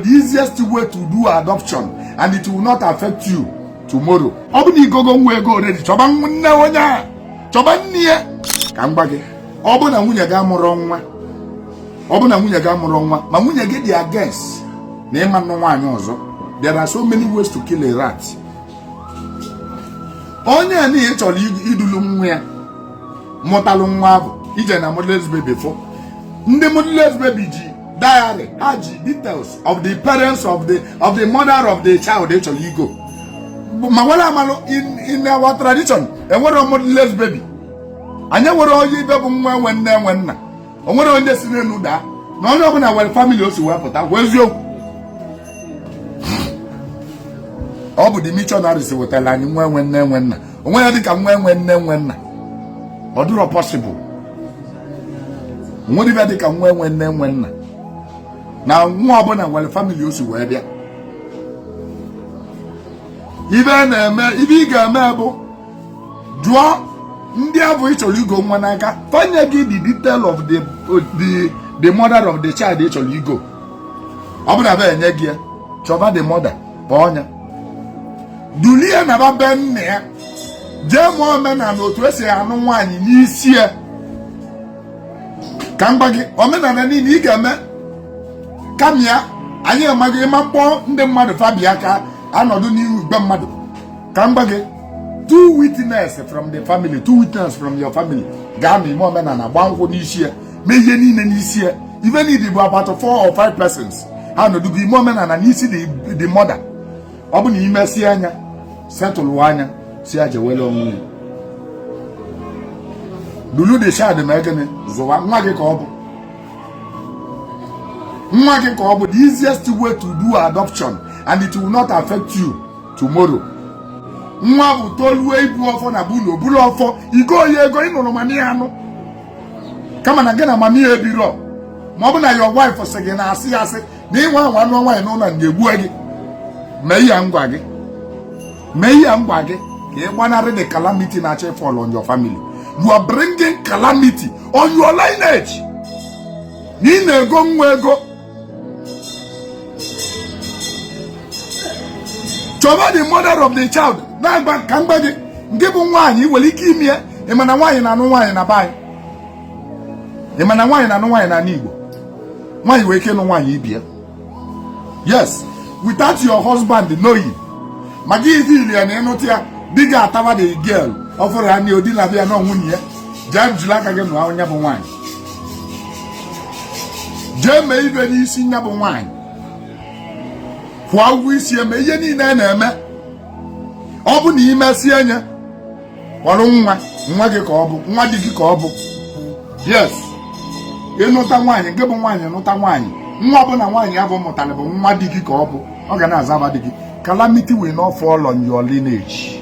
The easiest way to do adoption and it will not affect you tomorrow. Ọ bụ na igogo nwa ego already, chọba nne onye a, chọba nne ya. Ka m gwa gị, ọ bụ na nwunye gị amụrọ nwa, ọ bụ na nwunye gị amụrọ nwa, ma nwunye gị dị against na ịma nụ nwaanyị ọzọ, there are so many ways to kill a rat. Onye a niile chọrọ idulu nwa ya mụtalụ nwa ahụ ije na motherless baby fụ ndị motherless baby ji diary ha ji details of the parents of the mother of the child ị chọrọ igo. Ma nwere amalụ, in our tradition, enwere motherless baby. Anyị nwere onye ibe bụ nwa enwe nne enwe nna. O nwere onye si n'elu daa na onye ọbụla nwere family o si wee pụta. Gwa eziokwu, ọ bụ the missionaries wetara anyị nwa enwe nne enwe nna. Onwe ya dịka nwa enwe nne enwe nna, ọ dịrọ possible. Nwere ibe dịka nwa enwe nne enwe nna na nwa ọbụla nwere family o si wee bịa. Ibe na-eme, ibe ị ga-eme bụ jụọ ndị abụ ị chọrọ igo nwa n'aka, fa nye gị the detail of the mother of the child ị chọrọ igo. Ọ bụrụ na ba enye gị ya, chọba the mother, kpọọ ya, dulie na ba be nna ya, jee mụọ omenala otu esi anụ nwaanyị n'isi ya. Ka m gwa gị, omenala niile ị ga-eme kama ya anyị amaghị ịma mkpọ ndị mmadụ fa bịa ka anọdụ n'ihu igwe mmadụ. Ka m gwa gị, two witness from the family, two witness from your family gaa n'ime omenala, gbaa nkwụ n'isi ya, mee ihe niile n'isi ya. Even if bụ about four or five persons, ha nọdụgo ime omenala n'isi the mother. Ọ bụ na imesi anya setụlụ anya si ya jewele onwe ya, dulu the child. Ma gịnị zụwa nwa gị ka ọ bụ nwa gị ka ọ bụ. The easiest way to do adoption and it will not affect you tomorrow. Nwa bụ toluo ibu ọfọ na bụ na obulu ọfọ igo ya ego ị nụrụ mami ya anụ, kama na gị na mami ya ebiro, ma ọ bụ na your wife sị gị na asị ya asị na ịnwa anwa nụọ nwaanyị n'ụlọ na-egbu gị. Mee ihe ngwa gị, mee ihe ngwa gị ka ị gbanarị the calamity na-achọ fall on your family. You are bringing calamity on your lineage na ị na-ego nwa ego. Chọba the mother of the child na-agba. Ka mgba gị, nke bụ nwaanyị nwere ike ime ya. Ị ma na nwaanyị na-anụ nwaanyị na be anyị? Ị ma na nwaanyị na-anụ nwaanyị n'ala Igbo? Nwaanyị nwere ike ịnụ nwaanyị ibe ya, yes, without your husband knowing. Maka ihe ili ya na ịnụta ya, di gị atawa the girl ọ fụrụ ya na odi na bịa na nwunye ya. Jee jiri aka gị nụọ onye bụ nwaanyị, jee mee ibe n'isi nya bụ nwaanyị, kwụọ ụgwọ isi, eme ihe niile a na-eme. Ọ bụ na imesi anya kpọrọ nwa nwa gị ka ọ bụ nwa di gị ka ọ bụ. Yes, ịnụta nwaanyị, nke bụ nwaanyị nụta nwaanyị, nwa ọbụla nwaanyị ya bụ mụtara bụ nwa di gị ka ọ bụ. Ọ ga na-aza aba di gị. Calamity will not fall on your lineage.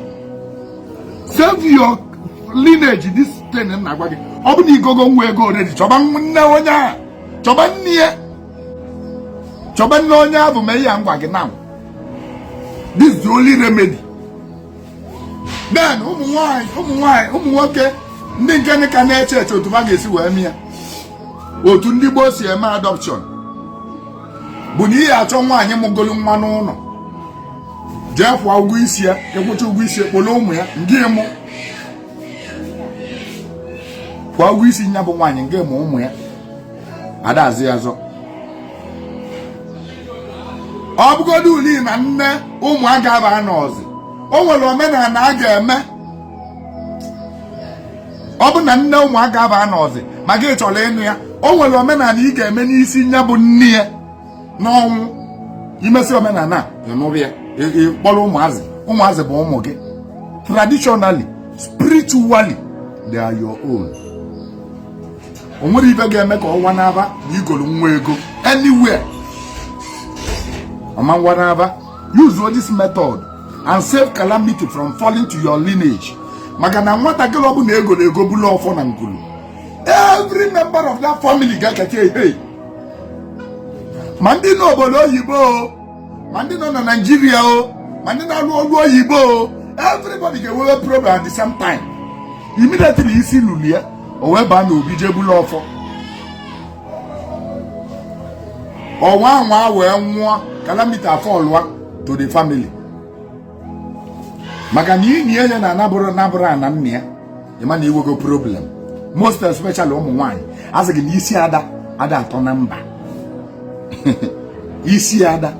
Save your lineage. This thing m na-agwa gị, ọ bụ na igogo nwa ego already, chọba nne onye a, chọba nne ya, chọba nne onye ahụ, mee ihe ngwa gị now. This is the only remedy. Then ụmụ nwanyị, ụmụ nwanyị, ụmụ nwoke, ndị nke ka na-eche eche otu ha ga-esi wee mee ya, otu ndị gboo si eme adoption bụ na ihe achọ nwaanyị mụgolu nwa n'ụlọ, jee kwụọ ụgwọ isi ya, ịkwụcha ụgwọ isi, kpolo ụmụ ya, ngị mụ kwụọ ụgwọ isi nya bụ nwaanyị, ngị mụ ụmụ ya, adazi ya zọ. Ọ bụgodu uli na nne ụmụaka aba n'ọzi, o nwere omenala a ga-eme. Ọ bụ na nne ụmụaka aba n'ọzi ma gị chọrọ ịnụ ya, o nwere omenala ị ga-eme n'isi nya bụ nne ya n'ọnwụ. Imesi omenala ịnụrụ ya, ịkpọrọ ụmụazị. Ụmụazị bụ ụmụ gị. Traditionally, spiritually, they are your own. O nwere ibe ga-eme ka ọnwa n'aba na igolu nwa ego anywhere ọma nwa n'aba. Use this method and save calamity from falling to your lineage. Maka na nwatakịrị ọbụla ego na ego bụla ọfọ na ngulu, every member of that family ga-eketa ihe. Ma ndị nọ obodo oyibo o, ma ndị nọ na Naijiria o, ma ndị na-alụ ọrụ oyibo o, everybody ga-enwewe problem at the same time. Immediately isi lulu ya, o wee baa n'obi jee bụla ọfọ. Ọnwa anwa wee nwụọ, calamity afallụa to the family, maka na inyi enye na anabụrụ nabụrụ ana nna ya. Ịma na iwego problem, most especially ụmụ nwaanyị. Asị gị na isi ada ada atọ na mba, isi ada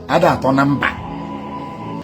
ada atọ na mba.